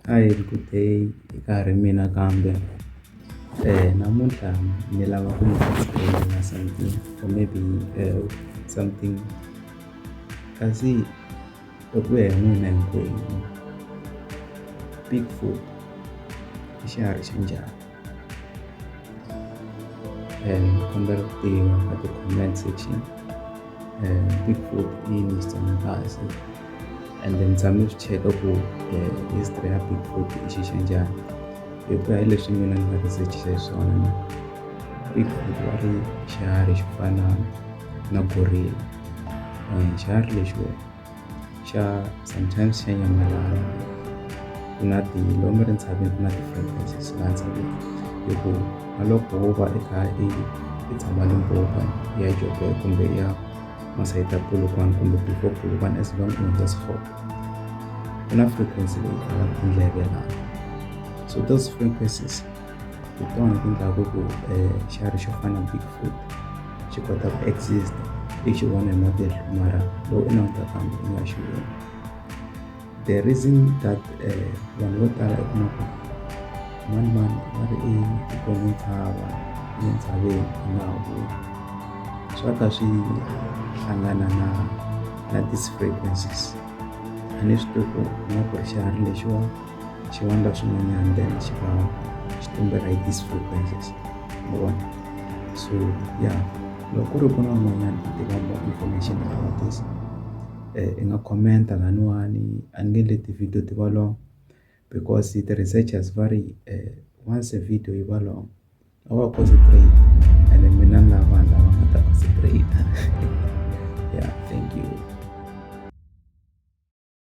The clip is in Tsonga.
Hi, good day ka ha ri mina kambe namuntlha ni lava ku mi explain-ela something or maybe something kasi hi ku ya hi n'wina hinkwenu big foot i xiharhi xa njhani? Ni kombela ku tiva ka ti-comment section big foot i yini hi Xitsonga kahle and then ni tshame ni swi cheka ku history ya big foot i xi xa njhani hi ku ya hi leswi mina ni nga research-isa hi swona big foot va ri xiharhi xo fana na gorilla xiharhi lexiwa xa sometimes xa nyamalala ku na ti lomu ri ntshaveni ku na ti-frequencies laha ntshaveni hi ku na loko wo va i kha i i tshama Limpopo ya Joburg kumbe ya masayiti ya Polokwane kumbe before Polokwane as long u hundza Sekgopa ku na frequency leyi tlhavaka tindleve laha so those frequencies hi tona ti endlaka ku xiharhi xo fana na big foot xi kota ku exist i xi vona hi matihlo mara loko i languta kambe i nga xi voni the reason that vanhu vo tala i kuma ku mani mani va ri i vone ntshava i ntshaveni i nga ha voni swa ka swi hlangana na na these frequencies a ni swi tivi ku nga ku ri xiharhi lexiwa xi vanga swin'wanyana then xi va xi tumbela hi these frequencies ma vona so yeah loko ku ri ku na un'wanyana a tiva more information about this i nga comment-a laniwani a ni nge leti video ti va long because ti-researchers va ri once a video yi va long a wa ha concentrate ene mina ni lava vanhu lava nga ta concentrate.